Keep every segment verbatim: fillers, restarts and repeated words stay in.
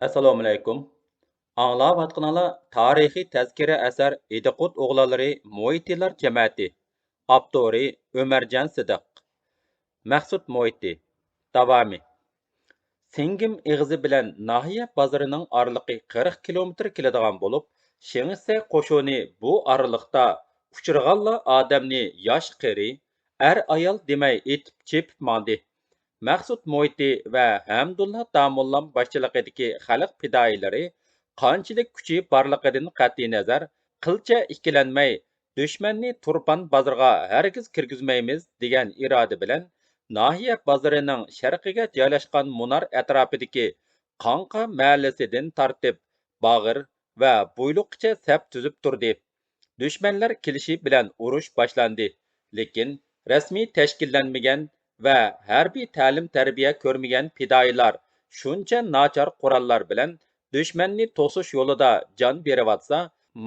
ئەسسالامۇئەلەيكۇم. ئاڭلاۋاتقىنىڭلار تارىخىي تەزكىرە ئەسەر ئىدىقۇت ئوغلانلىرى مۇھىتىلار جەمەتى. ئاپتورى ئۆمەرجان سىدىق. مەخسۇت مۇھىتى. داۋامى. سىڭگىم ئېغىزى بىلەن ناھىيە بازىرىنىڭ ئارىلىقى قىرىق كىلومېتىر كېلىدىغان بولۇپ، شېڭشەي قوشۇنى بۇ ئارىلىقتا ئۇچرىغانلا ئادەمنى ياش-قېرى، ئەر-ئايال دېمەي ئېتىپ-چېپىپ ماڭدى. مەخسۇت مۇھىتى ۋە ھەمدۇللا داموللام باشچىلىقىدىكى خەلق پىدائىيلىرى قانچىلىك كۈچى بارلىقىدىن قەتئىينەزەر، قىلچە ئىككىلەنمەي، دۈشمەننى تۇرپان بازىرىغا ھەرگىز كىرگۈزمەيمىز دېگەن ئىرادە بىلەن ناھىيە بازىرىنىڭ شەرقىگە جايلاشقان مۇنار ئەتراپىدىكى قاڭقا مەھەللىسىدىن تارتىپ باغىر ۋە بويلۇققىچە سەپ تۈزۈپ تۇردى. دۈشمەنلەر كېلىشى بىلەن ئۇرۇش باشلاندى، لېكىن رەسمىي تەشكىللەنمىگەن ۋە ھەربىي تەلىم-تەربىيە كۆرمىگەن پىدائىيلار شۇنچە ناچار قوراللار بىلەن دۈشمەننى توسۇش يولىدا جان بېرىۋاتسا،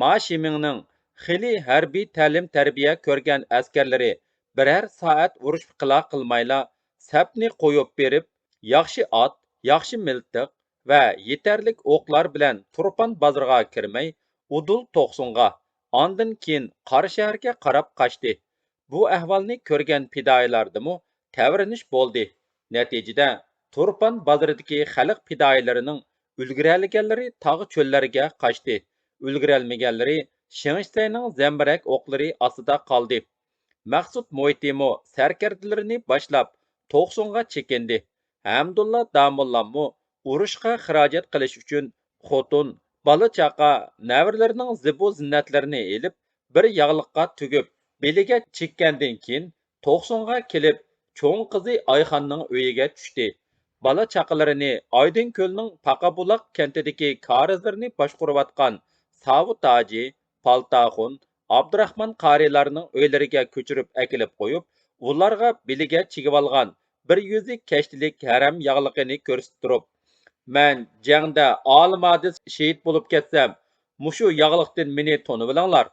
ما شىمىڭنىڭ خېلى ھەربىي تەلىم-تەربىيە كۆرگەن ئەسكەرلىرى بىرەر سائەت ئۇرۇش قىلا قىلمايلا سەپنى قويۇپ بېرىپ، ياخشى ئات، ياخشى مىلتىق ۋە يېتەرلىك ئوقلار بىلەن تۇرپان بازىرىغا كىرمەي، ئۇدۇل توقسۇنغا، ئاندىن كېيىن قاراشەھەرگە قاراپ قاچتى. بۇ ئەھۋالنى كۆرگەن پىدائىيلاردىمۇ تەۋرىنىش بولدى. نەتىجىدە، تۇرپان بازىرىدىكى خەلق پىدائىيلىرىنىڭ ئۈلگۈرەلىگەنلىرى تاغ-چۆللەرگە قاچتى، ئۈلگۈرەلمىگەنلىرى شېڭشەينىڭ زەمبىرەك ئوقلىرى ئاستىدا قالدى. مەخسۇت مۇھىتىمۇ سەركەردىلىرىنى باشلاپ توقسۇنغا چېكىندى. ھەمدۇللا داموللاممۇ ئۇرۇشقا خىراجەت قىلىش ئۈچۈن خوتۇن، بالا-چاقا، نەۋرىلىرىنىڭ زىبۇ-زىننەتلىرىنى ئېلىپ، بىر ياغلىققا تۈگۈپ، بېلىگە چىگكەندىن كېيىن، توقسۇنغا كېلىپ، چوڭ قىزى ئايخاننىڭ ئۆيىگە چۈشتى. بالا-چاقىلىرىنى ئايدىڭكۆلنىڭ پاقابۇلاق كەنتىدىكى كارىزلىرىنى باشقۇرۇۋاتقان ساۋۇت ھاجى، پالتاخۇن، ئابدۇراخمان قارىيلارنىڭ ئۆيلىرىگە كۆچۈرۈپ ئەكېلىپ قويۇپ، ئۇلارغا بېلىگە چىگىۋالغان بىر يۈزى كەشتىلىك ھەرەم ياغلىقىنى كۆرسىتىپ تۇرۇپ، «مەن جەڭدە ئالىمادىس شېھىت بولۇپ كەتسەم، مۇشۇ ياغلىقتىن مېنى تونۇۋېلىڭلار»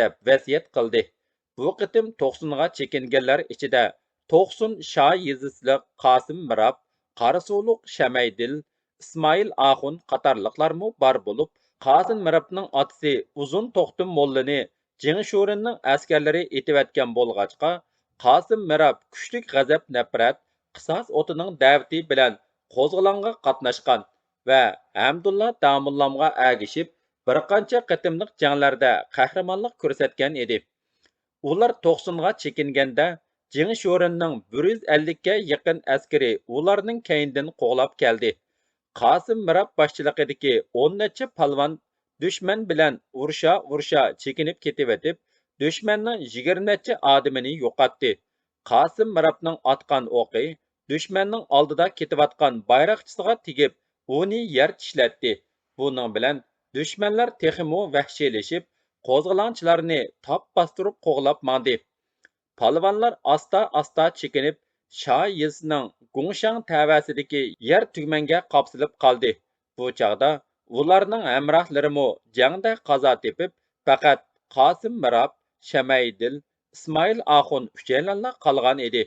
دەپ ۋەسىيەت قىلدى. بۇ قېتىم توقسۇنغا چېكىنگەنلەر ئىچىدە توقسۇن شا يېزىسىلىق قاسىم مىراب، قاراسۇلۇق شەمەيدىل، ئىسمائىل ئاخۇن قاتارلىقلارمۇ بار بولۇپ، قاسىم مىرابنىڭ ئاتىسى ئۇزۇن توختى موللىنى جېڭ شورېننىڭ ئەسكەرلىرى ئېتىۋەتكەن بولغاچقا، قاسىم مىراب كۈچلۈك غەزەپ-نەپرەت، قىساس ئوتىنىڭ دەۋىتى بىلەن قوزغىلاڭغا قاتناشقان ۋە ھەمدۇللا داموللامغا ئەگىشىپ، بىر قانچە قېتىملىق جەڭلەردە قەھرىمانلىق كۆرسەتكەن ئىدى. ئۇلار توقسۇنغا چېكىنگەندە، جېڭ شورېننىڭ بىر يۈز ئەللىككە يېقىن ئەسكىرى ئۇلارنىڭ كەينىدىن قوغلاپ كەلدى. قاسىم مىراب باشچىلىقىدىكى ئون نەچچە پالۋان دۈشمەن بىلەن ئۇرۇشا-ئۇرۇشا چېكىنىپ كېتىۋېتىپ، دۈشمەننىڭ يىگىرمە نەچچە ئادىمىنى يوقاتتى. قاسىم مىرابنىڭ ئاتقان ئوقى دۈشمەننىڭ ئالدىدا كېتىۋاتقان بايراقچىسىغا تېگىپ، ئۇنى يەر چىشلەتتى. بۇنىڭ بىلەن دۈشمەنلەر تېخىمۇ ۋەھشىيلىشىپ، قوزغىلاڭچىلارنى تاپ باستۇرۇپ قوغلاپ ماڭدى. پالۋانلار ئاستا-ئاستا چېكىنىپ، شا يېزىسىنىڭ گۇڭشاڭ تەۋەسىدىكى يەر تۈگمەنگە قاپسىلىپ قالدى. بۇ چاغدا ئۇلارنىڭ ھەمراھلىرىمۇ جەڭدە قازا تېپىپ، پەقەت قاسىم مىراب، شەمەيدىل، ئىسمائىل ئاخۇن ئۈچەيلەنلا قالغان ئىدى.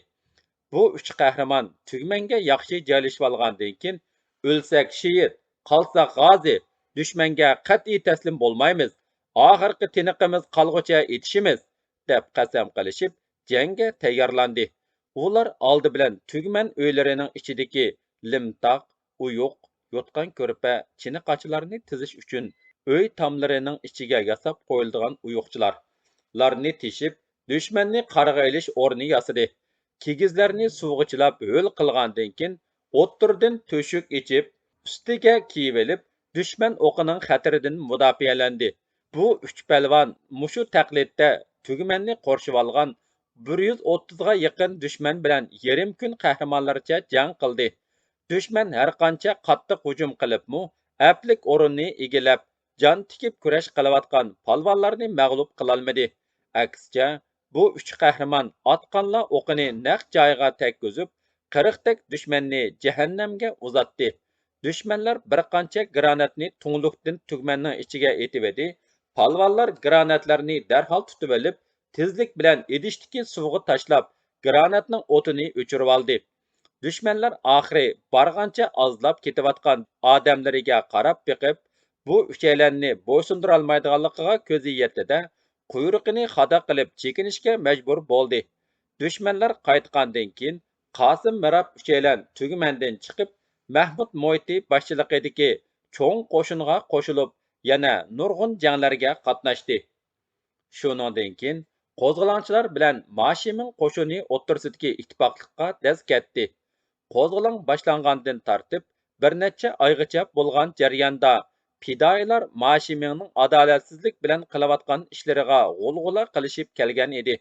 بۇ ئۈچ قەھرىمان تۈگمەنگە ياخشى جايلىشىۋالغاندىن كېيىن، «ئۆلسەك شېھىت، قالساق غازى، دۈشمەنگە قەتئىي تەسلىم بولمايمىز، ئاخىرقى تىنىقىمىز قالغۇچە ئېتىشىمىز» دەپ قەسەم قىلىشىپ، جەڭگە تەييارلاندى. ئۇلار ئالدى بىلەن تۈگمەن ئۆيلىرىنىڭ ئىچىدىكى لىمتاق، ئويۇق، يوتقان كۆرپە، چىنە قاچىلارنى تىزىش ئۈچۈن ئۆي تاملىرىنىڭ ئىچىگە ياساپ قويۇلىدىغان ئويۇقچىلار، لارنى تېشىپ، دۈشمەننى قارىغا ئېلىش ئورنى ياسىدى. كىگىزلەرنى سۇغا چىلاپ ھۆل قىلغاندىن كېيىن، ئوتتۇرىدىن تۆشۈك ئېچىپ، ئۈستىگە كىيىۋېلىپ، دۈشمەن ئوقىنىڭ خەتىرىدىن مۇداپىئەلەندى. بۇ ئۈچ پەلۋان مۇشۇ تەقلىدتە تۈگمەننى قورشىۋالغان بىر يۈز ئوتتۇزغا يېقىن دۈشمەن بىلەن يېرىم كۈن قەھرىمانلارچە جەڭ قىلدى. دۈشمەن ھەرقانچە قاتتىق ھۇجۇم قىلىپمۇ، ئەپلىك ئورۇننى ئىگىلەپ، جان تىكىپ كۈرەش قىلىۋاتقان پالۋانلارنى مەغلۇپ قىلالمىدى. ئەكسىچە، بۇ ئۈچ قەھرىمان ئاتقانلا ئوقىنى نەق جايىغا تەگكۈزۈپ، قىرىقتەك دۈشمەننى جەھەننەمگە ئۇزاتتى. دۈشمەنلەر بىر قانچە گراناتنى تۈڭلۈكتىن تۈگمەننىڭ ئىچىگە ئېتىۋىدى. پالۋانلار گراناتلارنى دەرھال تۇتۇۋېلىپ، تېزلىك بىلەن ئىدىشتىكى سۇغا تاشلاپ، گراناتنىڭ ئوتىنى ئۆچۈرۈۋالدى. دۈشمەنلەر ئاخىرى بارغانچە ئازلاپ كېتىۋاتقان ئادەملىرىگە قاراپ بېقىپ، بۇ ئۈچەيلەننى بويسۇندۇرالمايدىغانلىقىغا كۆزى يەتتى-دە، قۇيرۇقىنى خادا قىلىپ چېكىنىشكە مەجبۇر بولدى. دۈشمەنلەر قايتقاندىن كېيىن، قاسىم مىراب ئۈچەيلەن تۈگمەندىن چىقىپ، مەھمۇد مۇھىتى باشچىلىقىدىكى چوڭ قوشۇنغا قوشۇلۇپ، يەنە نۇرغۇن جەڭلەرگە قاتناشتى. شۇنىڭدىن كېيىن قوزغىلاڭچىلار بىلەن ماشىمىڭ قوشۇنى ئوتتۇرىسىدىكى ئىتتىپاقلىققا دەز كەتتى. قوزغىلاڭ باشلانغاندىن تارتىپ بىر نەچچە ئايغىچە بولغان جەرياندا پىدائىيلار ماشىمىڭنىڭ ئادالەتسىزلىك بىلەن قىلىۋاتقان ئىشلىرىغا غۇلغۇلا قىلىشىپ كەلگەن ئىدى.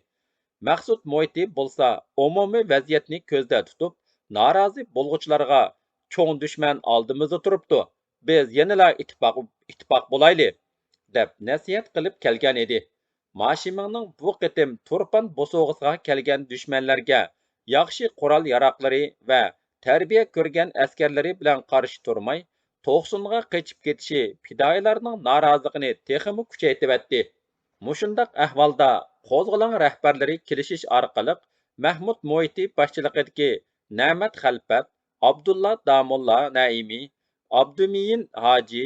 مەخسۇت مۇھىتى بولسا ئومۇمىي ۋەزىيەتنى كۆزدە تۇتۇپ، نارازى بولغۇچىلارغا، «چوڭ دۈشمەن ئالدىمىزدا تۇرۇپتۇ، بىز يەنىلا ئىتتىپاق، ئىتتىپاق بولايلى» دەپ نەسىھەت قىلىپ كەلگەن ئىدى. ماشىمىڭنىڭ بۇ قېتىم تۇرپان بوسۇغىسىغا كەلگەن دۈشمەنلەرگە ياخشى قورال-ياراغلىرى ۋە تەربىيە كۆرگەن ئەسكەرلىرى بىلەن قارشى تۇرماي، توقسۇنغا قېچىپ كېتىشى پىدائىيلارنىڭ نارازىلىقىنى تېخىمۇ كۈچەيتىۋەتتى. مۇشۇنداق ئەھۋالدا قوزغىلاڭ رەھبەرلىرى كېلىشىش ئارقىلىق مەھمۇد مۇھىتى باشچىلىقىدىكى نەمەت خەلپەت، ئابدۇللا داموللا نەئىمى، ئابدۇمېيىن ھاجى،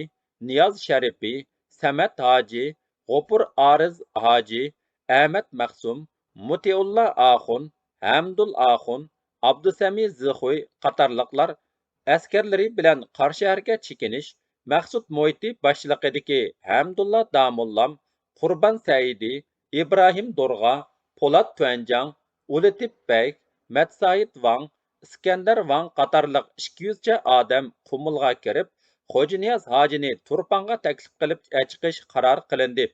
نىياز شەرىپى، سەمەت ھاجى، غوپۇر ئارىز ھاجى، ئەمەت مەخسۇم، مۇتىئۇللا ئاخۇن، ھەمدۇل ئاخۇن، ئابدۇسەمى زىخۇي قاتارلىقلار ئەسكەرلىرى بىلەن قاراشەھەرگە چېكىنىش، مەخسۇت مۇھىتى باشچىلىقىدىكى ھەمدۇللا داموللام، قۇربان سەئىدى، ئىبراھىم دورغا، پولات تۈەنجاڭ، ئۇلىتىپ بەگ، مەتسايىت ۋاڭ، ئىسكەندەر ۋاڭ قاتارلىق ئىككى يۈزچە ئادەم قۇمۇلغا كىرىپ، خوجانىياز ھاجىنى تۇرپانغا تەكلىپ قىلىپ ئەچىقىش قارار قىلىندى.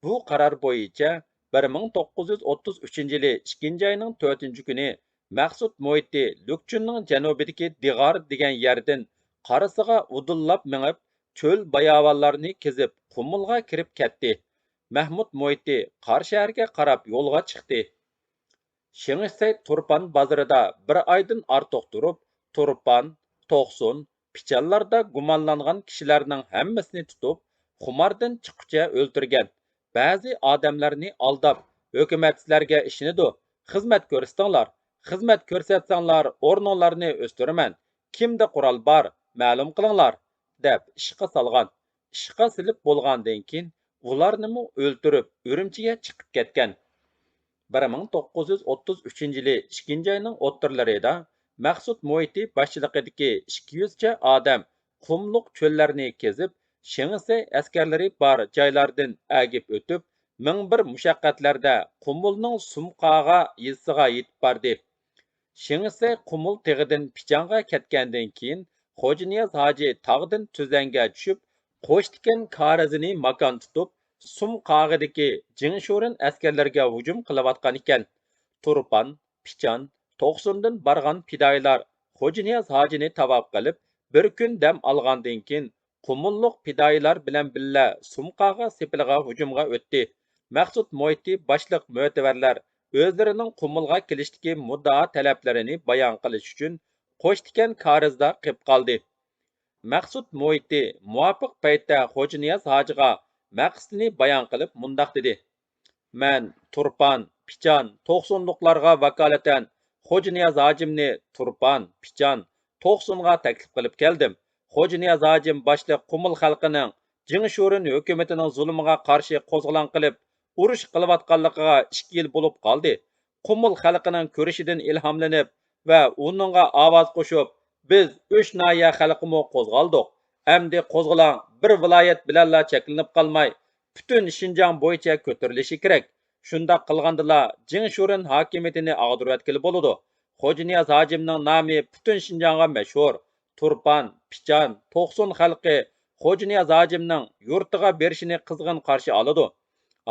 بۇ قارار بويىچە بىر مىڭ توققۇز يۈز ئوتتۇز ئۈچىنچى يىلى ئىككىنچى ئاينىڭ تۆتىنچى كۈنى مەخسۇت مۇھىتى لۈكچۈننىڭ جەنۇبىدىكى دىغار دېگەن يەردىن قارىسىغا ئۇدۇللاپ مېڭىپ، چۆل باياۋانلارنى كېزىپ، قۇمۇلغا كىرىپ كەتتى. مەھمۇد مۇھىتى قاراشەھەرگە قاراپ يولغا چىقتى. شېڭ شىسەي تۇرپان بازىرىدا بىر ئايدىن ئارتۇق تۇرۇپ، تۇرپان، توقسۇن، پىچانلاردا گۇمانلانغان كىشىلەرنىڭ ھەممىسىنى تۇتۇپ، خۇماردىن چىققۇچە ئۆلتۈرگەن. بەزى ئادەملەرنى ئالداپ، «ھۆكۈمەت سىلەرگە ئىشىنىدۇ، خىزمەت كۆرسىتىڭلار، خىزمەت كۆرسەتسەڭلار، ئورنۇڭلارنى ئۆستۈرىمەن، كىمدە قورال بار، مەلۇم قىلىڭلار» دەپ ئىشقا سالغان. ئىشقا سېلىپ بولغاندىن كېيىن، ئۇلارنىمۇ ئۆلتۈرۈپ، ئۈرۈمچىگە چىقىپ كەتكەن. بىر مىڭ توققۇز يۈز ئوتتۇز ئۈچىنچى يىلى ئىككىنچى ئاينىڭ ئوتتۇرىلىرىدا مەخسۇت مۇھىتى باشچىلىقىدىكى ئىككى يۈزچە ئادەم قۇملۇق چۆللەرنى كېزىپ، شېڭ شىسەي ئەسكەرلىرى بار جايلاردىن ئەگىپ ئۆتۈپ، مىڭ بىر مۇشەققەتلەردە قۇمۇلنىڭ سۇمقاغا يېزىسىغا يېتىپ باردى. شېڭ شىسەي قۇمۇل تېغىدىن پىچانغا كەتكەندىن كېيىن، خوجانىياز ھاجى تاغدىن تۈزەڭگە چۈشۈپ، قوشتىكەن كارىزىنى ماكان تۇتۇپ، سۇمقاغىدىكى جىڭشورېن ئەسكەرلىرىگە ھۇجۇم قىلىۋاتقان ئىكەن. تۇرپان، پىچان، توقسۇندىن بارغان پىدائىيلار خوجانىياز ھاجىنى تاۋاپ قىلىپ، بىر كۈن دەم ئالغاندىن كېيىن، قۇمۇللۇق پىدائىيلار بىلەن بىللە سۇمقاغا سېپىلىغا ھۇجۇمغا ئۆتتى. مەخسۇت مۇھىتى باشلىق مۆتىۋەرلەر ئۆزلىرىنىڭ قۇمۇلغا كېلىشتىكى مۇددىئا تەلەپلىرىنى بايان قىلىش ئۈچۈن قوشتىكەن كارىزدا قېپ قالدى. مەخسۇت مۇھىتى مۇۋاپىق پەيتتە خوجانىياز ھاجىغا مەقسىتىنى بايان قىلىپ مۇنداق دېدى: «مەن تۇرپان، پىچان، توقسۇنلۇقلارغا ۋاكالىتەن خوجانىياز ھاجىمنى تۇرپان، پىچان، توقسۇنغا تەكلىپ قىلىپ كەلدىم. خوجانىياز ھاجىم باشلىق قۇمۇل خەلقىنىڭ جىڭ شورېن ھۆكۈمىتىنىڭ زۇلۇمىغا قارشى قوزغىلاڭ قىلىپ، ئۇرۇش قىلىۋاتقانلىقىغا ئىككى يىل بولۇپ قالدى. قۇمۇل خەلقىنىڭ كۈرىشىدىن ئىلھاملىنىپ ۋە ئۇنىڭغا ئاۋاز قوشۇپ، بىز ئۈچ ناھىيە خەلقىمۇ قوزغالدۇق. ئەمدى قوزغىلاڭ بىر ۋىلايەت بىلەنلا چەكلىنىپ قالماي، پۈتۈن شىنجاڭ بويىچە كۆتۈرۈلۈشى كېرەك. شۇنداق قىلغاندىلا جىڭ شورېن ھاكىمىيىتىنى ئاغدۇرۇۋەتكىلى بولىدۇ. خوجانىياز ھاجىمنىڭ نامى پۈتۈن شىنجاڭغا مەشھۇر. تۇرپان، پىچان، توقسۇن خەلقى خوجانىياز ھاجىمنىڭ يۇرتىغا بېرىشىنى قىزغىن قارشى ئالىدۇ.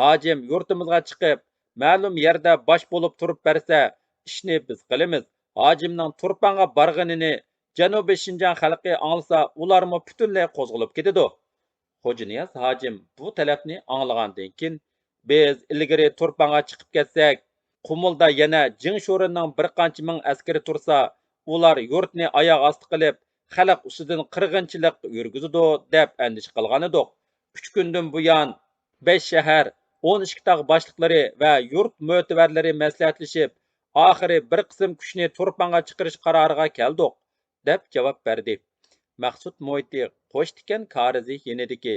ھاجىم يۇرتىمىزغا چىقىپ، مەلۇم يەردە باش بولۇپ تۇرۇپ بەرسە، ئىشنى بىز قىلىمىز. ھاجىمنىڭ تۇرپانغا بارغىنىنى جەنۇبىي شىنجاڭ خەلقى ئاڭلىسا، ئۇلارمۇ پۈتۈنلەي قوزغىلىپ كېتىدۇ.» خوجانىياز ھاجىم بۇ تەلەپنى ئاڭلىغاندىن كېيىن، «بىز ئىلگىرى تۇرپانغا چىقىپ كەتسەك، قۇمۇلدا يەنە جىڭ شورېننىڭ بىر قانچە مىڭ ئەسكىرى تۇرسا، ئۇلار يۇرتنى ئاياغ ئاستى قىلىپ، خەلق ئۈستىدىن قىرغىنچىلىق يۈرگۈزىدۇ، دەپ ئەندىشە قىلغانىدۇق. ئۈچ كۈندىن بۇيان، بەش شەھەر، ئون ئىككى تاغ باشلىقلىرى ۋە يۇرت مۆتىۋەرلىرى مەسلىھەتلىشىپ، ئاخىرى بىر قىسىم كۈچنى تۇرپانغا چىقىرىش قارارىغا كەلدۇق، دەپ جاۋاب بەردى. مەخسۇت مۇھىتى قوشتىكەن كارىزى يېنىدىكى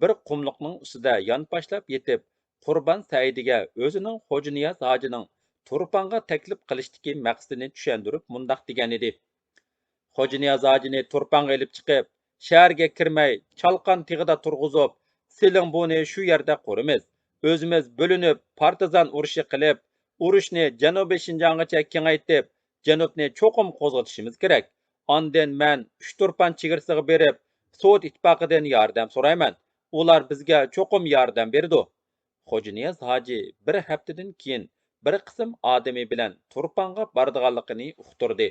بىر قۇملۇقنىڭ ئۈستىدە يانپاشلاپ يېتىپ، قۇربان سەئىدىگە ئۆزىنىڭ خوجانىياز ھاجىنىڭ تۇرپانغا تەكلىپ قىلىشتىكى مەقسىتىنى چۈشەندۈرۈپ مۇنداق دېگەنىدى: «خوجانىياز ھاجىنى تۇرپانغا ئېلىپ چىقىپ، شەھەرگە كىرمەي، چالقان تېغىدا تۇرغۇزۇپ، سېلىڭ بۇنى شۇ يەردە قۇرىمىز. ئۆزىمىز بۆلۈنۈپ، پارتىزان ئۇرۇشى قىلىپ، ئۇرۇشنى جەنۇبىي شىنجاڭغىچە كېڭەيتىپ، جەنۇبنى چوقۇم قوزغىتىشىمىز كېرەك. ئاندىن مەن ئۈچ تۇرپان چېگرىسىغا بېرىپ، سوۋېت ئىتتىپاقىدىن ياردەم سورايمەن. ئۇلار بىزگە چوقۇم ياردەم بېرىدۇ.» خوجانىياز ھاجى بىر ھەپتىدىن كېيىن بىر قىسىم ئادىمى بىلەن تۇرپانغا بارىدىغانلىقىنى ئۇقتۇردى.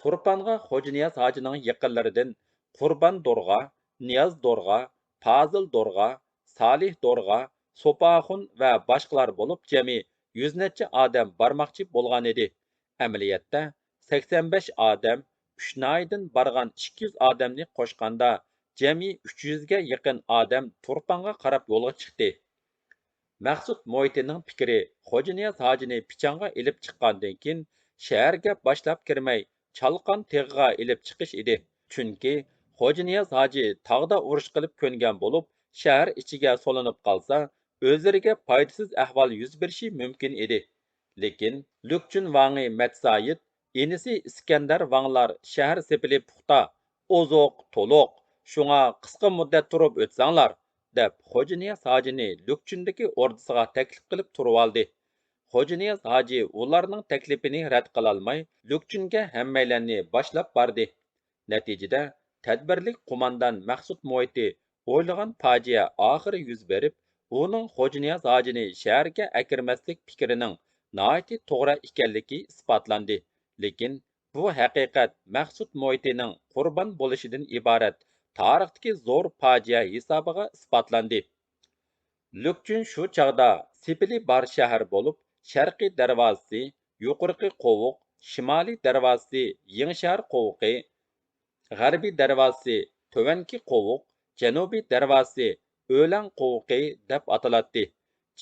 تۇرپانغا خوجانىياز ھاجىنىڭ يېقىنلىرىدىن قۇربان دورغا، نىياز دورغا، پازىل دورغا، سالىھ دورغا، سوپاخۇن ۋە باشقىلار بولۇپ جەمئىي يۈز نەچچە ئادەم بارماقچى بولغانىدى. ئەمەلىيەتتە، سەكسەن بەش ئادەم، ئۈچ ناھىيەدىن بارغان ئىككى يۈز ئادەمنى قوشقاندا، جەمئىي ئۈچ يۈزگە يېقىن ئادەم تۇرپانغا قاراپ يولغا چىقتى. مەخسۇت مۇھىتىنىڭ پىكرى خوجانىياز ھاجىنى پىچانغا ئېلىپ چىققاندىن كېيىن، شەھەرگە باشلاپ كىرمەي، چالقان تېغىغا ئېلىپ چىقىش ئىدى. چۈنكى خوجانىياز ھاجى تاغدا ئۇرۇش قىلىپ كۆنگەن بولۇپ، شەھەر ئىچىگە سولىنىپ قالسا، ئۆزلىرىگە پايدىسىز ئەھۋال يۈز بېرىشى مۇمكىن ئىدى. لېكىن لۈكچۈن ۋاڭى مەتسايىت، ئىنىسى ئىسكەندەر ۋاڭلار شەھەر سېپىلى پۇختا، ئوزۇق تولۇق، شۇڭا قىسقا مۇددەت تۇرۇپ ئۆتسەڭلار، دەپ، خوجانىياز ھاجىنى لۈكچۈندىكى ئوردىسىغا تەكلىپ قىلىپ تۇرۇۋالدى. خوجانىياز ھاجى ئۇلارنىڭ تەكلىپىنى رەت قىلالماي، لۈكچۈنگە ھەممەيلەننى باشلاپ باردى. نەتىجىدە، تەدبىرلىك قوماندان مەخسۇت مۇھىتى ئويلىغان پاجىئە ئاخىرى يۈز بېرىپ، ئۇنىڭ خوجانىياز ھاجىنى شەھەرگە ئەكىرمەسلىك پىكرىنىڭ ناھايىتى توغرا ئىكەنلىكى ئىسپاتلاندى. لېكىن بۇ ھەقىقەت مەخسۇت مۇھىتىنىڭ قۇربان بولۇشىدىن ئىبارەت تارىختىكى زور پاجىئە ھېسابىغا ئىسپاتلاندى. لۈكچۈن شۇ چاغدا سېپىلى بار شەھەر بولۇپ، شەرقىي دەرۋازىسى، يۇقىرىقى قوۋۇق، شىمالىي دەرۋازىسى، يېڭىشەھەر قوۋۇقى، غەربىي دەرۋازىسى، تۆۋەنكى قوۋۇق، جەنۇبىي دەرۋازىسى، ئۆلەڭ قوۋۇقى دەپ ئاتىلاتتى.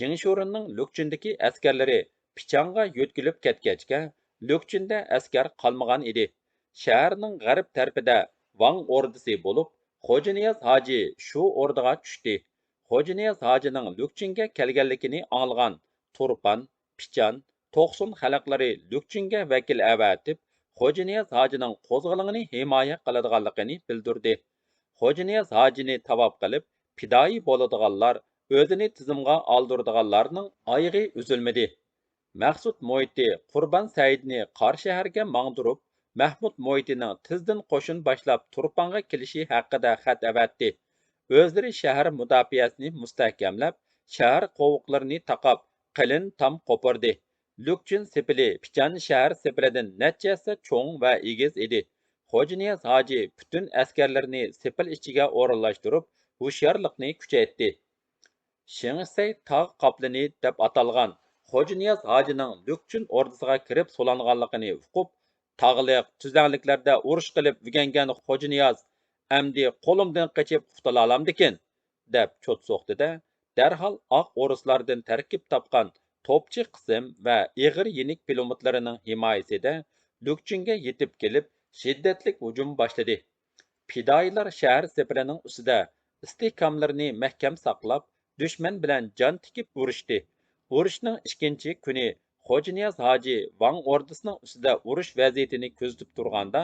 جېڭ شورېننىڭ لۈكچۈندىكى ئەسكەرلىرى پىچانغا يۆتكىلىپ كەتكەچكە، لۈكچۈندە ئەسكەر قالمىغان ئىدى. شەھەرنىڭ غەرب تەرىپىدە ۋاڭ ئوردىسى بولۇپ، خوجانىياز ھاجى شۇ ئوردىغا چۈشتى. خوجانىياز ھاجىنىڭ لۈكچۈنگە كەلگەنلىكىنى ئاڭلىغان تۇرپان، پىچان، توقسۇن خەلقلىرى لۈكچۈنگە ۋەكىل ئەۋەتىپ، خوجانىياز ھاجىنىڭ قوزغىلىڭىنى ھىمايە قىلىدىغانلىقىنى بىلدۈردى. خوجانىياز ھاجىنى تاۋاپ قىلىپ، پىدائىي بولىدىغانلار، ئۆزىنى تىزىمغا ئالدۇرىدىغانلارنىڭ ئايىغى ئۈزۈلمىدى. مەخسۇت مۇھىتى قۇربان سەئىدنى قاراشەھەرگە ماڭدۇرۇپ، مەھمۇت مۇھىتىنىڭ تېزدىن قوشۇن باشلاپ تۇرپانغا كېلىشى ھەققىدە خەت ئەۋەتتى. ئۆزلىرى شەھەر مۇداپىئەسىنى مۇستەھكەملەپ، شەھەر قوۋۇقلىرىنى تاقاپ، قېلىن تام قوپۇردى. لۈكچۈن سېپىلى پىچان شەھەر سېپىلىدىن نەچچە ھەسسە چوڭ ۋە ئېگىز ئىدى. خوجانىياز ھاجى پۈتۈن ئەسكەرلىرىنى سېپىل ئىچىگە ئورۇنلاشتۇرۇپ، ھوشيارلىقنى كۈچەيتتى. شېڭشەي تاغ قاپلىنى دەپ ئاتالغان خوجانىياز ھاجىنىڭ لۈكچۈن ئوردىسىغا كىرىپ سولانغانلىقىنى ئۇقۇپ، «تاغلىق، تۈزلەڭلىكلەردە ئۇرۇش قىلىپ ئۆگەنگەن خوجانىياز ئەمدى قولۇمدىن قېچىپ قۇتۇلالامدىكىن؟» دەپ چوت سوقتى-دە، دەرھال ئاق ئورۇسلاردىن تەركىب تاپقان توپچى قىسىم ۋە ئېغىر يېنىك پىلىموتلىرىنىڭ ھىمايىسىدە لۈكچۈنگە يېتىپ كېلىپ، شىددەتلىك ھۇجۇم باشلىدى. پىدائىيلار شەھەر سېپىلىنىڭ ئۈستىدە ئىستىھكاملىرىنى مەھكەم ساقلاپ، دۈشمەن بىلەن جان تىكىپ ئۇرۇشتى. ئۇرۇشنىڭ ئىككىنچى كۈنى خوجانىياز ھاجى ۋاڭ ئوردىسىنىڭ ئۈستىدە ئۇرۇش ۋەزىيىتىنى كۆزىتىپ تۇرغاندا،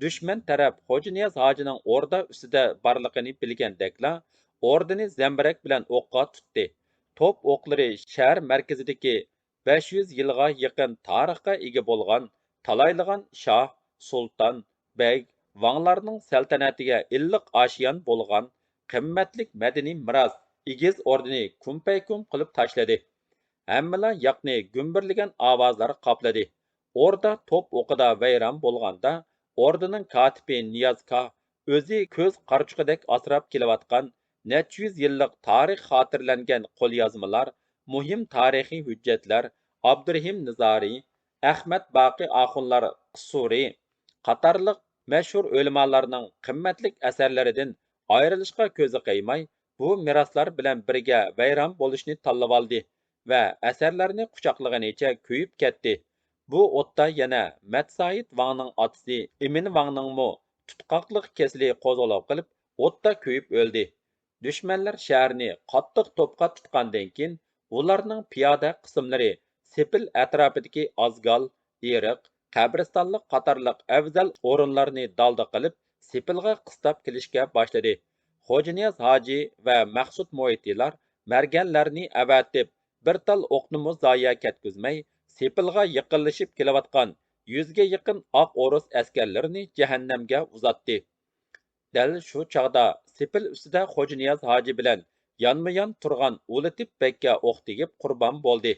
دۈشمەن تەرەپ خوجانىياز ھاجىنىڭ ئوردا ئۈستىدە بارلىقىنى بىلگەندەكلا، ئوردىنى زەمبىرەك بىلەن ئوققا تۇتتى. توپ ئوقلىرى شەھەر مەركىزىدىكى بەش يۈز يىلغا يېقىن تارىخقا ئىگە بولغان تالايلىغان شاھ، سۇلتان، بەگ، ۋاڭلارنىڭ سەلتەنىتىگە ئىللىق ئاشىيان بولغان قىممەتلىك مەدەنىي مىراس ئېگىز ئوردىنى كۈمپەيكۈم قىلىپ تاشلىدى. ھەممىلا ياقنى گۈمبۈرلىگەن ئاۋازلار قاپلىدى. ئوردا توپ ئوقىدا ۋەيران بولغاندا، ئوردىنىڭ كاتىپى نىياز كاھ ئۆزى كۆز قارىچۇقىدەك ئاسراپ كېلىۋاتقان نەچچە يۈز يىللىق تارىخ خاتىرىلەنگەن قوليازمىلار، مۇھىم تارىخىي ھۆججەتلەر، ئابدۇرېھىم نىزارى، ئەخمەت باقى ئاخۇنلار قۇسۇرى قاتارلىق مەشھۇر ئۆلىمالارنىڭ قىممەتلىك ئەسەرلىرىدىن ئايرىلىشقا كۆزى قىيماي، بۇ مىراسلار بىلەن بىرگە ۋەيران بولۇشنى تاللىۋالدى ۋە ئەسەرلەرنى قۇچاقلىغىنىچە كۆيۈپ كەتتى. بۇ ئوتتا يەنە مەتسايىت ۋاڭنىڭ ئاتىسى ئىمىن ۋاڭنىڭمۇ تۇتقاقلىق كېسىلى قوزغىلاپ قېلىپ، ئوتتا كۆيۈپ ئۆلدى. دۈشمەنلەر شەھەرنى قاتتىق توپقا تۇتقاندىن كېيىن، ئۇلارنىڭ پىيادە قىسىملىرى سېپىل ئەتراپىدىكى ئازگال، ئېرىق، قەبرىستانلىق قاتارلىق ئەۋزەل ئورۇنلارنى دالدا قىلىپ، سېپىلغا قىستاپ كېلىشكە باشلىدى. خوجانىياز ھاجى ۋە مەخسۇت مۇھىتىلار مەرگەنلەرنى ئەۋەتىپ، بىر تال ئوقنىمۇ زايە كەتكۈزمەي، سېپىلغا يېقىنلىشىپ كېلىۋاتقان يۈزگە يېقىن ئاق ئورۇس ئەسكەرلىرىنى جەھەننەمگە ئۇزاتتى. دەل شۇ چاغدا سېپىل ئۈستىدە خوجانىياز ھاجى بىلەن يانمۇيان تۇرغان ئۇلىتىپ بەگكە ئوق تېگىپ قۇربان بولدى.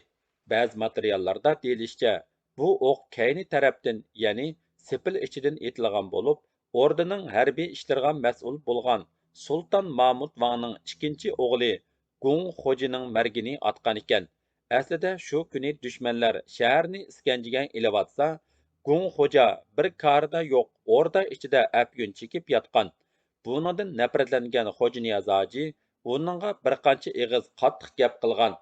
بەزى ماتېرىياللاردا دېيىلىشىچە، بۇ ئوق كەينى تەرەپتىن، يەنى سېپىل ئىچىدىن ئېتىلغان بولۇپ، ئوردىنىڭ ھەربىي ئىشلىرىغا مەسئۇل بولغان سۇلتان مامۇت ۋاڭنىڭ ئىككىنچى ئوغلى گۇڭ خوجىنىڭ مەرگىنى ئاتقان ئىكەن. ئەسلىدە شۇ كۈنى دۈشمەنلەر شەھەرنى ئىسكەنجىگە ئېلىۋاتسا، گۇڭ خوجا بىر كارى دا يوق ئوردا ئىچىدە ئەپيۈن چېكىپ ياتقان. بۇنىڭدىن نەپرەتلەنگەن خوجانىياز ھاجى ئۇنىڭغا بىر قانچە ئېغىز قاتتىق گەپ قىلغان.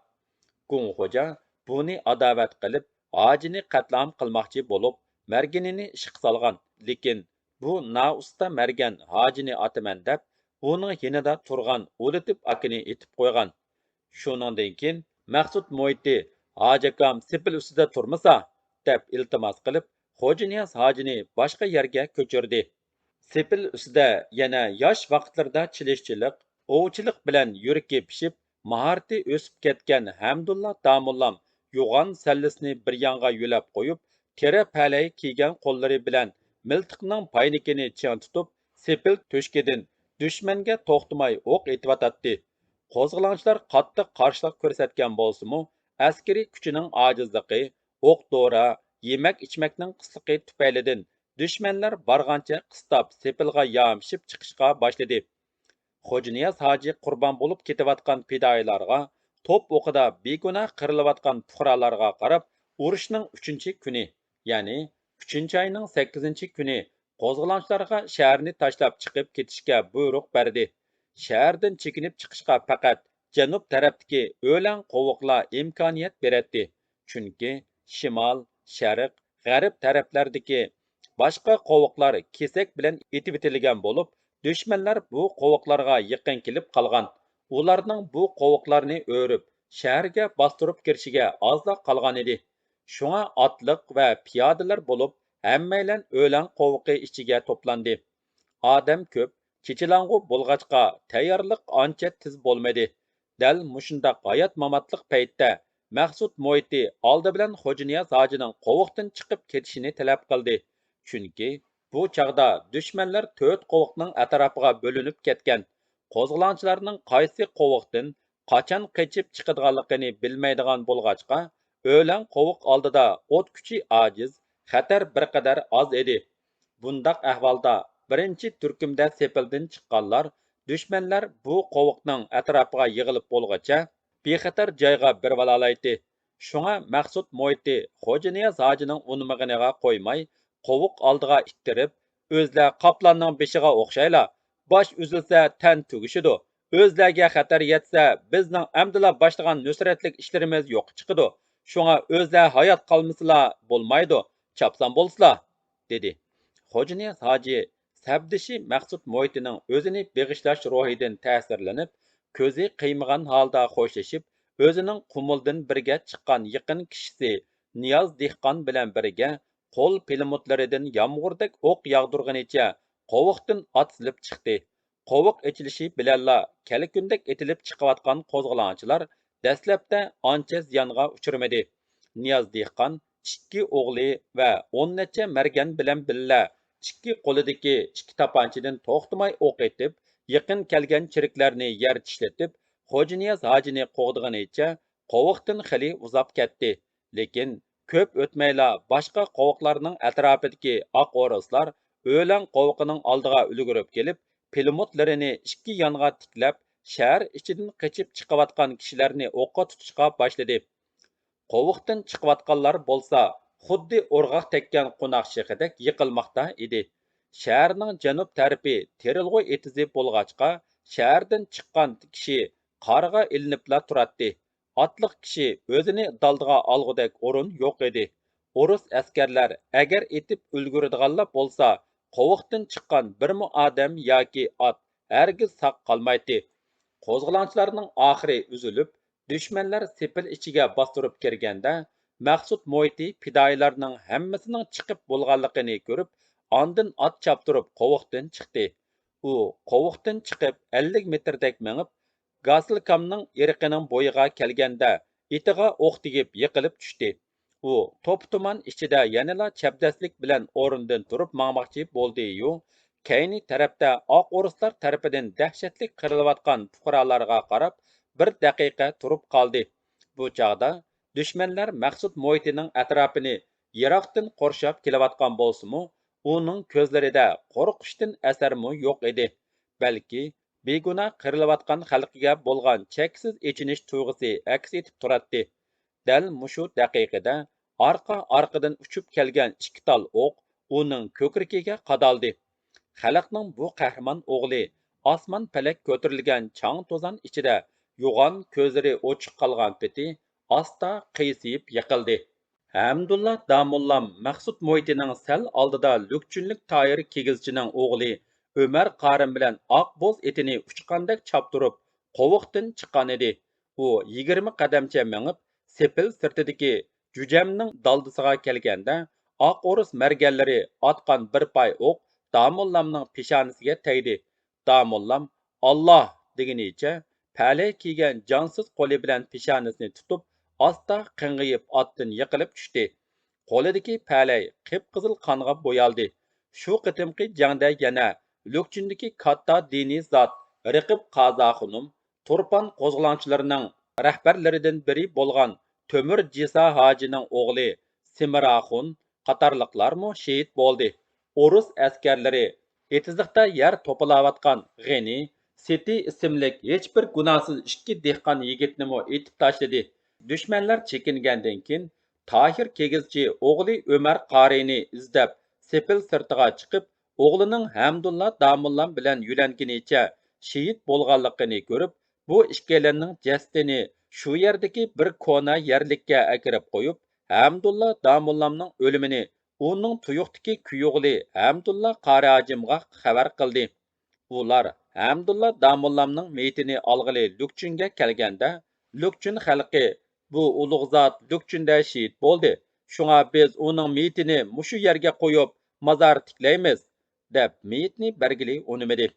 گۇڭ خوجا بۇنى ئاداۋەت قىلىپ، ھاجىنى قەتلىئام قىلماقچى بولۇپ، مەرگىنىنى ئىشقا سالغان. لېكىن بۇ نائۇستا مەرگەن ھاجىنى ئاتىمەن دەپ، ئۇنىڭ يېنىدا تۇرغان ئۇلىتىپ ئاكىنى ئېتىپ قويغان. شۇنىڭدىن كېيىن مەخسۇت مۇھىتى «ھاجى ئاكام سېپىل ئۈستىدە تۇرمىسا» دەپ ئىلتىماس قىلىپ، خوجانىياز ھاجىنى باشقا يەرگە كۆچۈردى. سېپىل ئۈستىدە يەنە ياش ۋاقىتلىرىدا چېلىشچىلىق، ئوۋچىلىق بىلەن يۈرىكى پىشىپ، ماھارىتى ئۆسۈپ كەتكەن ھەمدۇللا داموللام يوغان سەللىسىنى بىر يانغا يۆلەپ قويۇپ، تېرە پەلەي كىيگەن قوللىرى بىلەن مىلتىقنىڭ پاينىكىنى چىڭ تۇتۇپ، سېپىل تۆشۈكىدىن دۈشمەنگە توختىماي ئوق ئېتىۋاتاتتى. قوزغىلاڭچىلار قاتتىق قارشىلىق كۆرسەتكەن بولسىمۇ، ئەسكىرىي كۈچىنىڭ ئاجىزلىقى، ئوق-دورا، يېمەك-ئىچمەكنىڭ قىسلىقى تۈپەيلىدىن دۈشمەنلەر بارغانچە قىستاپ سېپىلغا يامىشىپ چىقىشقا باشلىدى. خوجانىياز ھاجى قۇربان بولۇپ كېتىۋاتقان پىدائىيلارغا، توپ ئوقىدا بىگۇناھ قىرىلىۋاتقان پۇقرالارغا قاراپ، ئۇرۇشنىڭ ئۈچىنچى كۈنى، يەنى ئۈچىنچى ئاينىڭ سەككىزىنچى كۈنى قوزغىلاڭچىلارغا شەھەرنى تاشلاپ چىقىپ كېتىشكە بۇيرۇق بەردى. شەھەردىن چېكىنىپ چىقىشقا پەقەت جەنۇب تەرەپتىكى ئۆلەڭ قوۋۇقلا ئىمكانىيەت بېرەتتى. چۈنكى شىمال، شەرق، غەرب تەرەپلەردىكى باشقا قوۋۇقلار كېسەك بىلەن ئېتىۋېتىلگەن بولۇپ، دۈشمەنلەر بۇ قوۋۇقلارغا يېقىن كېلىپ قالغان، ئۇلارنىڭ بۇ قوۋۇقلارنى ئۆرۈپ، شەھەرگە باستۇرۇپ كىرىشىگە ئازلا قالغانىدى. شۇڭا ئاتلىق ۋە پىيادىلەر بولۇپ، ھەممەيلەن ئۆلەڭ قوۋۇقى ئىچىگە توپلاندى. ئادەم كۆپ، چېچىلاڭغۇ بولغاچقا، تەييارلىق ئانچە تېز بولمىدى. دەل مۇشۇنداق ھايات-ماماتلىق پەيتتە مەخسۇت مۇھىتى ئالدى بىلەن خوجانىياز ھاجىنىڭ قوۋۇقتىن چىقىپ كېتىشىنى تەلەپ قىلدى. چۈنكى بۇ چاغدا دۈشمەنلەر تۆت قوۋۇقنىڭ ئەتراپىغا بۆلۈنۈپ كەتكەن. قوزغىلاڭچىلارنىڭ قايسى قوۋۇقتىن قاچان قېچىپ چىقىدىغانلىقىنى بىلمەيدىغان بولغاچقا، ئۆلەڭ قوۋۇق ئالدىدا ئوت كۈچى ئاجىز، خەتەر بىر قەدەر ئاز ئىدى. بۇنداق ئەھۋالدا بىرىنچى تۈركۈمدە سېپىلدىن چىققانلار، دۈشمەنلەر بۇ قوۋۇقنىڭ ئەتراپىغا يىغىلىپ بولغۇچە، بىخەتەر جايغا بېرىۋالالايتتى. شۇڭا مەخسۇت مۇھىتى خوجانىياز ھاجىنىڭ ئۇنىمىغىنىغا قويماي، قوۋۇق ئالدىغا ئىتتىرىپ، ئۆزلەر قاپلاننىڭ بېشىغا ئوخشايلا، باش ئۈزۈلسە تەن تۈگىشىدۇ، ئۆزلەرگە خەتەر يەتسە، بىزنىڭ ئەمدىلا باشلىغان نۇسرەتلىك ئىشلىرىمىز يوققا چىقىدۇ. شۇڭا ئۆزلەر ھايات قالمىسىلا بولمايدۇ، چاپسان بولسىلا، دېدى. خوجانىياز ھاجى سەپدىشى مەخسۇت مۇھىتىنىڭ ئۆزىنى بېغىشلاش روھىدىن تەسىرلىنىپ، كۆزى قىيمىغان ھالدا خوشلىشىپ، ئۆزىنىڭ قۇمۇلدىن بىرگە چىققان يېقىن كىشىسى نىياز دېھقان بىلەن بىرگە قول پىلىموتلىرىدىن يامغۇردەك ئوق ياغدۇرغىنىچە قوۋۇقتىن ئات سېلىپ چىقتى. قوۋۇق ئېچىلىشى بىلەنلا كەلكۈندەك ئېتىلىپ چىقىۋاتقان قوزغىلاڭچىلار دەسلەپتە ئانچە زىيانغا ئۇچرىمىدى. نىياز دېھقان ئىككى ئوغلى ۋە ئون نەچچە مەرگەن بىلەن بىللە ئىككى قولىدىكى ئىككى تاپانچىدىن توختىماي ئوق ئېتىپ، يېقىن كەلگەن چېرىكلەرنى يەر چىشلىتىپ، خوجانىياز ھاجىنى قوغدىغىنىچە قوۋۇقتىن خېلى ئۇزاپ كەتتى. لېكىن كۆپ ئۆتمەيلا باشقا قوۋۇقلارنىڭ ئەتراپىدىكى ئاق ئورۇسلار ئۆلەڭ قوۋۇقىنىڭ ئالدىغا ئۈلگۈرۈپ كېلىپ، پىلىموتلىرىنى ئىككى يانغا تىكلەپ، شەھەر ئىچىدىن قېچىپ چىقىۋاتقان كىشىلەرنى ئوققا تۇتۇشقا باشلىدى. قوۋۇقتىن چىقىۋاتقانلار بولسا خۇددى ئورغاق تەگكەن قوناق شېخىدەك يىقىلماقتا ئىدى. شەھەرنىڭ جەنۇب تەرىپى تېرىلغۇ ئېتىزى بولغاچقا، شەھەردىن چىققان كىشى قارغا ئىلىنىپلا تۇراتتى. ئاتلىق كىشى ئۆزىنى دالدىغا ئالغۇدەك ئورۇن يوق ئىدى. ئورۇس ئەسكەرلەر ئەگەر ئېتىپ ئۈلگۈرىدىغانلا بولسا، قوۋۇقتىن چىققان بىرمۇ ئادەم ياكى ئات ھەرگىز ساق قالمايتتى. قوزغىلاڭچىلارنىڭ ئاخىرى ئۈزۈلۈپ، دۈشمەنلەر سېپىل ئىچىگە باستۇرۇپ كىرگەندە، مەخسۇت مۇھىتى پىدائىيلارنىڭ ھەممىسىنىڭ چىقىپ بولغانلىقىنى كۆرۈپ، ئاندىن ئات چاپتۇرۇپ قوۋۇقتىن چىقتى. ئۇ قوۋۇقتىن چىقىپ ئەللىك مېتىردەك مېڭىپ، گاسىلكامنىڭ ئېرىقىنىڭ بويىغا كەلگەندە، ئېتىغا ئوق تېگىپ يىقىلىپ چۈشتى. ئۇ توپا-تۇمان ئىچىدە يەنىلا چەبدەسلىك بىلەن ئورنىدىن تۇرۇپ ماڭماقچى بولدى-يۇ، كەينى تەرەپتە ئاق ئورۇسلار تەرىپىدىن دەھشەتلىك قىرىلىۋاتقان پۇقرالارغا قاراپ، بىر دەقىقە تۇرۇپ قالدى. بۇ چاغدا دۈشمەنلەر مەخسۇت مۇھىتىنىڭ ئەتراپىنى يىراقتىن قورشاپ كېلىۋاتقان بولسىمۇ، ئۇنىڭ كۆزلىرىدە قورقۇشتىن ئەسەرمۇ يوق ئىدى. بەلكى بىگۇناھ قىرىلىۋاتقان خەلقىگە بولغان چەكسىز ئېچىنىش تۇيغۇسى ئەكس ئېتىپ تۇراتتى. دەل مۇشۇ دەقىقىدە ئارقا-ئارقىدىن ئۇچۇپ كەلگەن ئىككى تال ئوق ئۇنىڭ كۆكرىكىگە قادالدى. خەلقنىڭ بۇ قەھرىمان ئوغلى ئاسمان-پەلەك كۆتۈرۈلگەن چاڭ-توزان ئىچىدە يوغان كۆزلىرى ئوچۇق قالغان پېتى ئاستا قىيسىيىپ يىقىلدى. ھەمدۇللا داموللام مەخسۇت مۇھىتىنىڭ سەل ئالدىدا لۈكچۈنلۈك تاھىر كىگىزچىنىڭ ئوغلى ئۆمەر قارىم بىلەن ئاق بوز ئېتىنى ئۇچقاندەك چاپتۇرۇپ، قوۋۇقتىن چىققانىدى. ئۇ يىگىرمە قەدەمچە مېڭىپ، سېپىل سىرتىدىكى جۈجەمنىڭ دالدىسىغا كەلگەندە، ئاق ئورۇس مەرگەنلىرى ئاتقان بىر پاي ئوق داموللامنىڭ پېشانىسىگە تەگدى. داموللام «ئاللا» دېگىنىچە، پەلەي كىيگەن جانسىز قولى بىلەن پېشانىسىنى تۇتۇپ، ئاستا قىڭغىيىپ ئاتتىن يىقىلىپ چۈشتى. قولىدىكى پەلەي قىپقىزىل قانغا بويالدى. شۇ قېتىمقى جەڭدە يەنە لۈكچۈندىكى كاتتا دىنىي زات رەقىب قازاخۇنۇم، تۇرپان قوزغىلاڭچىلىرىنىڭ رەھبەرلىرىدىن بىرى بولغان تۆمۈر جىسا ھاجىنىڭ ئوغلى سېمىراخۇن قاتارلىقلارمۇ شېھىت بولدى. ئورۇس ئەسكەرلىرى ئېتىزلىقتا يەر توپىلاۋاتقان غېنى، سېتى ئىسىملىك ھېچبىر گۇناھسىز ئىككى دېھقان يىگىتنىمۇ ئېتىپ تاشلىدى. دۈشمەنلەر چېكىنگەندىن كېيىن، تاھىر كىگىزچى ئوغلى ئۆمەر قارىينى ئىزدەپ، سېپىل سىرتىغا چىقىپ، ئوغلىنىڭ ھەمدۇللا داموللام بىلەن يۆلەنگىنىچە شېھىت بولغانلىقىنى كۆرۈپ، بۇ ئىككىيلەننىڭ جەسىتىنى شۇ يەردىكى بىر كونا يەرلىككە ئەكىرىپ قويۇپ، ھەمدۇللا داموللامنىڭ ئۆلۈمىنى ئۇنىڭ تۇيۇقتىكى كۈيئوغلى ھەمدۇللا قارىھاجىمغا خەۋەر قىلدى. ئۇلار ھەمدۇللا داموللامنىڭ مېيىتىنى ئالغىلى لۈكچۈنگە كەلگەندە، لۈكچۈن خەلقى: «بۇ ئۇلۇغ زات لۈكچۈندە شېھىت بولدى، شۇڭا بىز ئۇنىڭ مېيىتىنى مۇشۇ يەرگە قويۇپ، مازار تىكلەيمىز» دەپ، مېيىتنى بەرگىلى ئۇنىمىدى.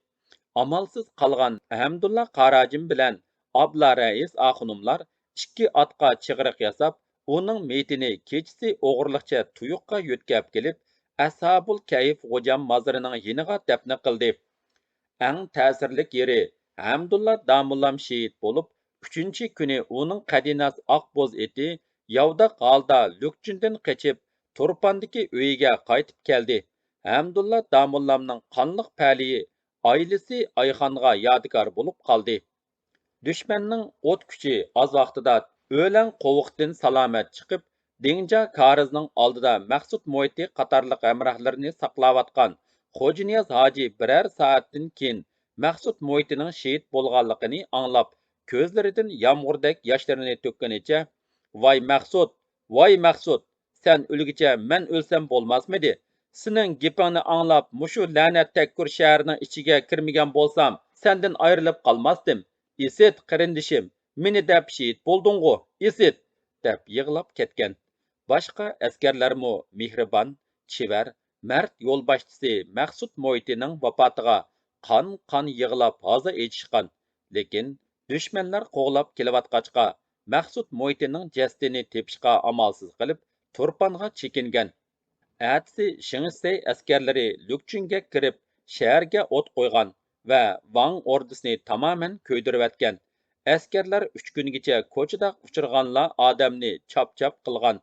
ئامالسىز قالغان ھەمدۇللا قاراجىم بىلەن ئابلا رەئىس ئاخۇنۇملار ئىككى ئاتقا چىغرىق ياساپ، ئۇنىڭ مېيىتىنى كېچىسى ئوغرىلىقچە تۇيۇققا يۆتكەپ كېلىپ، ئەسھابۇل كەيف غوجام مازىرىنىڭ يېنىغا دەپنە قىلدى. ئەڭ تەسىرلىك يېرى، ھەمدۇللا داموللام شېھىت بولۇپ، ئۈچىنچى كۈنى ئۇنىڭ قەدىناس ئاق بوز ئېتى ياۋىداق ھالدا لۈكچۈندىن قېچىپ، تۇرپاندىكى ئۆيىگە قايتىپ كەلدى. ھەمدۇللا داموللامنىڭ قانلىق پەلىيى ئائىلىسى ئايخانغا يادىكار بولۇپ قالدى. دۈشمەننىڭ ئوت كۈچى ئاز ۋاقتىدا ئۆلەڭ قوۋۇقتىن سالامەت چىقىپ، دىڭجا كارىزنىڭ ئالدىدا مەخسۇت مۇھىتى قاتارلىق ھەمراھلىرىنى ساقلاۋاتقان خوجانىياز ھاجى بىرەر سائەتتىن كېيىن مەخسۇت مۇھىتىنىڭ شېھىت بولغانلىقىنى ئاڭلاپ، كۆزلىرىدىن يامغۇردەك ياشلىرىنى تۆككىنىچە: «ۋاي مەخسۇت! ۋاي مەخسۇت! سەن ئۆلگۈچە مەن ئۆلسەم بولماسمىدى؟ سېنىڭ گېپىڭنى ئاڭلاپ، مۇشۇ لەنەت تەككۈر شەھىرىنىڭ ئىچىگە كىرمىگەن بولسام، سەندىن ئايرىلىپ قالماستىم. ئىسىت، قېرىندىشىم، مېنى دەپ شېھىت بولدۇڭغۇ، ئىسىت!» دەپ يىغلاپ كەتكەن. باشقا ئەسكەرلەرمۇ مېھرىبان، چېۋەر، مەرد يولباشچىسى مەخسۇت مۇھىتىنىڭ ۋاپاتىغا قان-قان يىغلاپ ھازا ئېچىشقان. لېكىن دۈشمەنلەر قوغلاپ كېلىۋاتقاچقا، مەخسۇت مۇھىتىنىڭ جەسىتىنى تېپىشقا ئامالسىز قېلىپ، تۇرپانغا چېكىنگەن. ئەتىسى شېڭ شىسەي ئەسكەرلىرى لۈكچۈنگە كىرىپ، شەھەرگە ئوت قويغان ۋە ۋاڭ ئوردىسىنى تامامەن كۆيدۈرۈۋەتكەن. ئەسكەرلەر ئۈچ كۈنگىچە كوچىدا ئۇچرىغانلا ئادەمنى چاپ-چاپ قىلغان،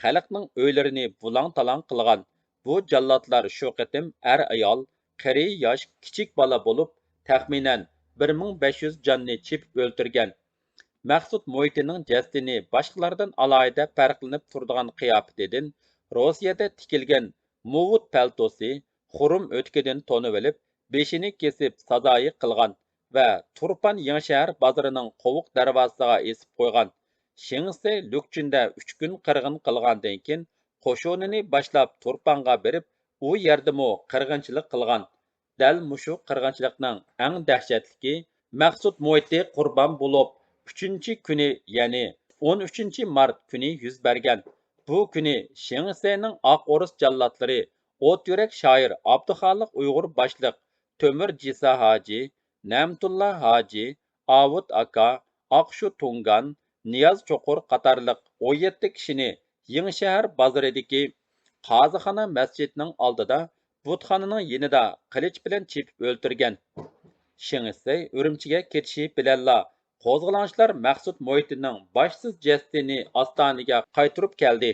خەلقنىڭ ئۆيلىرىنى بۇلاڭ-تالاڭ قىلغان. بۇ جاللاتلار شۇ قېتىم ئەر-ئايال، قېرى-ياش، كىچىك بالا بولۇپ، تەخمىنەن بىر مىڭ بەش يۈز جاننى چېپىپ ئۆلتۈرگەن. مەخسۇت مۇھىتىنىڭ جەسىتىنى باشقىلاردىن ئالاھىدە پەرقلىنىپ تۇرىدىغان قىياپىتىدىن روسىيەدە تىكىلگەن مۇۋۇت پەلتوسى، خۇرۇم ئۆتۈكىدىن تونۇۋېلىپ، بېشىنى كېسىپ سازايى قىلغان ۋە تۇرپان يېڭىشەھەر بازىرىنىڭ قوۋۇق دەرۋازىسىغا ئېسىپ قويغان. شېڭ شىسەي لۈكچۈندە ئۈچ كۈن قىرغىن قىلغاندىن كېيىن، قوشۇنىنى باشلاپ تۇرپانغا بېرىپ، ئۇ يەردىمۇ قىرغىنچىلىق قىلغان. دەل مۇشۇ قىرغىنچىلىقنىڭ ئەڭ دەھشەتلىكى مەخسۇت مۇھىتى قۇربان بولۇپ، ئۈچىنچى كۈنى، يەنى ئون ئۈچىنچى مارت كۈنى يۈز بەرگەن. بۇ كۈنى شېڭ شىسەينىڭ ئاق ئورۇس جاللاتلىرى ئوت يۈرەك شائىر ئابدۇخالىق ئۇيغۇر باشلىق تۆمۈر جىسا ھاجى، نەمتۇللا ھاجى، ئاۋۇت ئاكا، ئاقشۇ تۇڭگان، نىياز چوقۇر قاتارلىق ئون يەتتە كىشىنى يېڭىشەھەر بازىرىدىكى قازىخانا مەسچىتىنىڭ ئالدىدا بۇتخانىنىڭ يېنىدا قىلىچ بىلەن چېپىپ ئۆلتۈرگەن. شېڭ شىسەي ئۈرۈمچىگە كېتىشى بىلەنلا قوزغىلاڭچىلار مەخسۇت مۇھىتىنىڭ باشسىز جەسىتىنى ئاستانىگە قايتۇرۇپ كەلدى.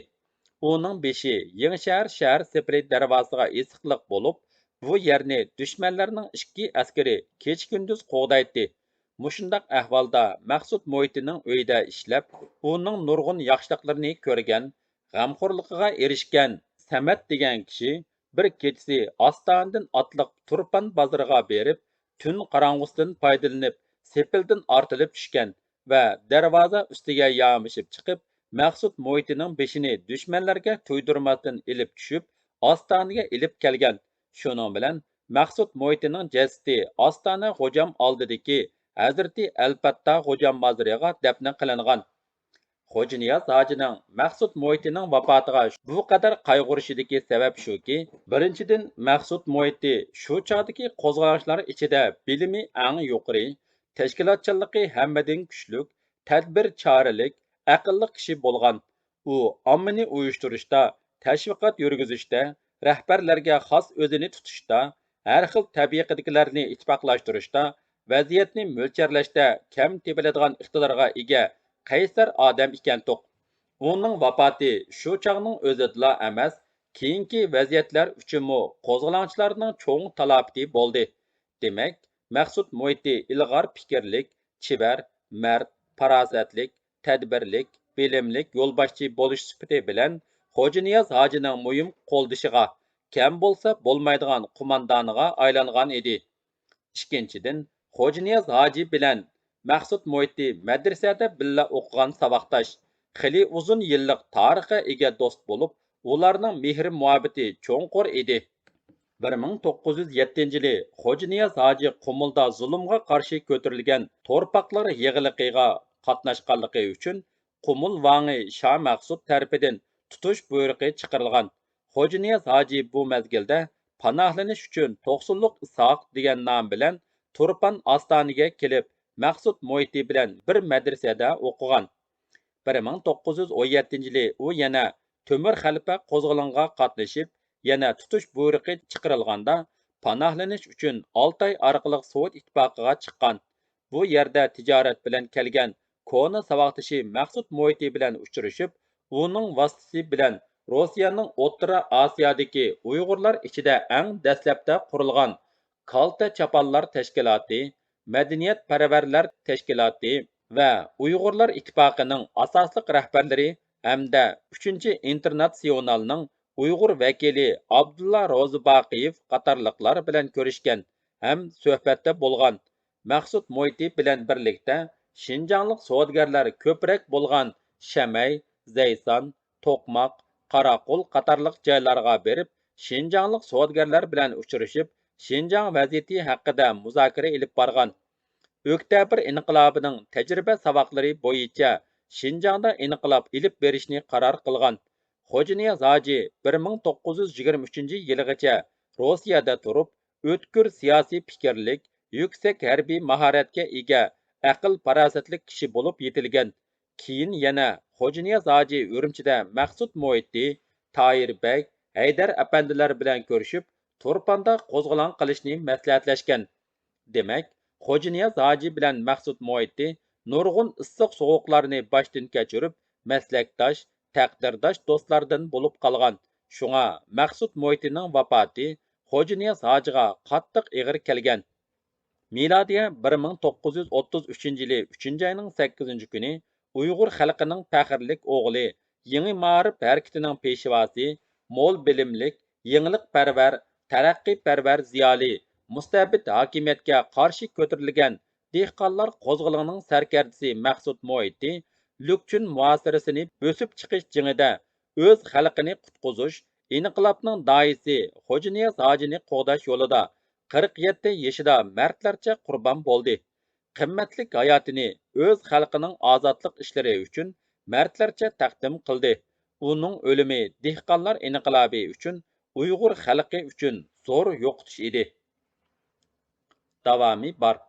ئۇنىڭ بېشى يېڭىشەھەر شەھەر سېپىلى دەرۋازىسىغا ئېسىقلىق بولۇپ، بۇ يەرنى دۈشمەنلەرنىڭ ئىككى ئەسكىرى كېچە-كۈندۈز قوغدايتتى. مۇشۇنداق ئەھۋالدا مەخسۇت مۇھىتىنىڭ ئۆيىدە ئىشلەپ، ئۇنىڭ نۇرغۇن ياخشىلىقلىرىنى كۆرگەن، غەمخورلۇقىغا ئېرىشكەن سەمەت دېگەن كىشى بىر كېچىسى ئاستانىدىن ئاتلىق تۇرپان بازىرىغا بېرىپ، تۈن قاراڭغۇسىدىن پايدىلىنىپ، سېپىلدىن ئارتىلىپ چۈشكەن ۋە دەرۋازا ئۈستىگە يامىشىپ چىقىپ، مەخسۇت مۇھىتىنىڭ بېشىنى دۈشمەنلەرگە تۇيدۇرماستىن ئېلىپ چۈشۈپ، ئاستانىگە ئېلىپ كەلگەن. شۇنىڭ بىلەن مەخسۇت مۇھىتىنىڭ جەسىتى ئاستانە غوجام ئالدىدىكى ھەزرىتى ئەلپەتتا غوجام مازىرىغا دەپنە قىلىنغان. خوجانىياز ھاجىنىڭ مەخسۇت مۇھىتىنىڭ ۋاپاتىغا بۇ قەدەر قايغۇرۇشىدىكى سەۋەب شۇكى، بىرىنچىدىن، مەخسۇت مۇھىتى شۇ چاغدىكى قوزغىلاڭچىلار ئىچىدە بىلىمى ئەڭ يۇقىرى، تەشكىلاتچانلىقى ھەممىدىن كۈچلۈك، تەدبىرچانلىق، ئەقىللىق كىشى بولغان. ئۇ ئاممىنى ئۇيۇشتۇرۇشتا، تەشۋىقات يۈرگۈزۈشتە، رەھبەرلەرگە خاس ئۆزىنى تۇتۇشتا، ھەر خىل تەبىقىدىكىلەرنى ئىتتىپاقلاشتۇرۇشتا، ۋەزىيەتنى مۆلچەرلەشتە كەم تېپىلىدىغان ئىقتىدارغا ئىگە قەيسەر ئادەم ئىكەنتۇق. ئۇنىڭ ۋاپاتى شۇ چاغنىڭ ئۆزىدىلا ئەمەس، كېيىنكى ۋەزىيەتلەر ئۈچۈنمۇ قوزغىلاڭچىلارنىڭ چوڭ تالاپىتى بولدى. دېمەك، مەخسۇت مۇھىتى ئىلغار پىكىرلىك، چېۋەر، مەرد، پاراسەتلىك، تەدبىرلىك، بىلىملىك يولباشچى بولۇش سۈپىتى بىلەن خوجانىياز ھاجىنىڭ مۇھىم قولدىشىغا، كەم بولسا بولمايدىغان قوماندانىغا ئايلانغان ئىدى. ئىككىنچىدىن، خوجانىياز ھاجى بىلەن مەخسۇت مۇھىتى مەدرىسەدە بىللە ئوقۇغان ساۋاقداش، خېلى ئۇزۇن يىللىق تارىخقا ئىگە دوست بولۇپ، ئۇلارنىڭ مېھرى-مۇھەببىتى چوڭقۇر ئىدى. بىر مىڭ توققۇز يۈز يەتتىنچى يىلى خوجانىياز ھاجى قۇمۇلدا زۇلۇمغا قارشى كۆتۈرۈلگەن تورپاقلار يىغىلىقىغا قاتناشقانلىقى ئۈچۈن قۇمۇل ۋاڭى شاھ مەخسۇت تەرىپىدىن تۇتۇش بۇيرۇقى چىقىرىلغان. خوجانىياز ھاجى بۇ مەزگىلدە پاناھلىنىش ئۈچۈن توقسۇنلۇق ئىسھاق دېگەن نام بىلەن تۇرپان ئاستانىگە كېلىپ، مەخسۇت مۇھىتى بىلەن بىر مەدرىسەدە ئوقۇغان. بىر مىڭ توققۇز يۈز ئون يەتتىنچى يىلى ئۇ يەنە تۆمۈر خەلپە قوزغىلىڭىغا قاتنىشىپ، يەنە تۇتۇش بۇيرۇقى چىقىرىلغاندا، پاناھلىنىش ئۈچۈن ئالتاي ئارقىلىق سوۋېت ئىتتىپاقىغا چىققان. بۇ يەردە تىجارەت بىلەن كەلگەن كونا ساۋاقدىشى مەخسۇت مۇھىتى بىلەن ئۇچرىشىپ، ئۇنىڭ ۋاسىتىسى بىلەن روسىيەنىڭ ئوتتۇرا ئاسىيادىكى ئۇيغۇرلار ئىچىدە ئەڭ دەسلەپتە قۇرۇلغان كالتە چاپانلار تەشكىلاتى، مەدەنىيەتپەرۋەرلەر تەشكىلاتى ۋە ئۇيغۇرلار ئىتتىپاقىنىڭ ئاساسلىق رەھبەرلىرى ھەمدە ئۈچىنچى ئىنتېرناتسىيونالنىڭ ئۇيغۇر ۋەكىلى ئابدۇللا روزىباقىيېف قاتارلىقلار بىلەن كۆرۈشكەن ھەم سۆھبەتتە بولغان. مەخسۇت مۇھىتى بىلەن بىرلىكتە شىنجاڭلىق سودىگەرلەر كۆپرەك بولغان شەمەي، زەيسان، توقماق، قاراقول قاتارلىق جايلارغا بېرىپ، شىنجاڭلىق سودىگەرلەر بىلەن ئۇچرىشىپ، شىنجاڭ ۋەزىيىتى ھەققىدە مۇزاكىرە ئېلىپ بارغان. ئۆكتەبىر ئىنقىلابىنىڭ تەجرىبە ساۋاقلىرى بويىچە شىنجاڭدا ئىنقىلاب ئېلىپ بېرىشنى قارار قىلغان. خوجانىياز ھاجى بىر مىڭ توققۇز يۈز يىگىرمە ئۈچىنچى يىلىغىچە روسىيەدە تۇرۇپ، ئۆتكۈر سىياسىي پىكىرلىك، يۈكسەك ھەربىي ماھارەتكە ئىگە، ئەقىل-پاراسەتلىك كىشى بولۇپ يېتىلگەن. كېيىن يەنە خوجانىياز ھاجى ئۈرۈمچىدە مەخسۇت مۇھىتى، تاھىر بەگ، ھەيدەر ئەپەندىلەر بىلەن كۆرۈشۈپ، تۇرپاندا قوزغىلاڭ قىلىشنى مەسلىھەتلەشكەن. دېمەك، خوجانىياز ھاجى بىلەن مەخسۇت مۇھىتى نۇرغۇن ئىسسىق-سوغۇقلارنى باشتىن كەچۈرۈپ، مەسلەكداش، تەقدىرداش دوستلاردىن بولۇپ قالغان. شۇڭا مەخسۇت مۇھىتىنىڭ ۋاپاتى خوجانىياز ھاجىغا قاتتىق ئېغىر كەلگەن. مىلادىيە بىر مىڭ توققۇز يۈز ئوتتۇز ئۈچىنچى يىلى ئۈچىنچى ئاينىڭ سەككىزىنچى كۈنى ئۇيغۇر خەلقىنىڭ پەخىرلىك ئوغلى، يېڭى مائارىپ ھەرىكىتىنىڭ پېشۋاسى، مول بىلىملىك، يېڭىلىقپەرۋەر، تەرەققىيپەرۋەر زىيالىي، مۇستەبىت ھاكىمىيەتكە قارشى كۆتۈرۈلگەن دېھقانلار قوزغىلىڭىنىڭ سەركەردىسى مەخسۇت مۇھىتى لۈكچۈن مۇھاسىرىسىنى بۆسۈپ چىقىش جېڭىدە ئۆز خەلقىنى قۇتقۇزۇش، ئىنقىلابنىڭ داھىيسى خوجانىياز ھاجىنى قوغداش يولىدا قىرىق يەتتە يېشىدا مەردلەرچە قۇربان بولدى. قىممەتلىك ھاياتىنى ئۆز خەلقىنىڭ ئازادلىق ئىشلىرى ئۈچۈن مەردلەرچە تەقدىم قىلدى. ئۇنىڭ ئۆلۈمى دېھقانلار ئىنقىلابى ئۈچۈن، ئۇيغۇر خەلقى ئۈچۈن زور يوقىتىش ئىدى. داۋامى بار.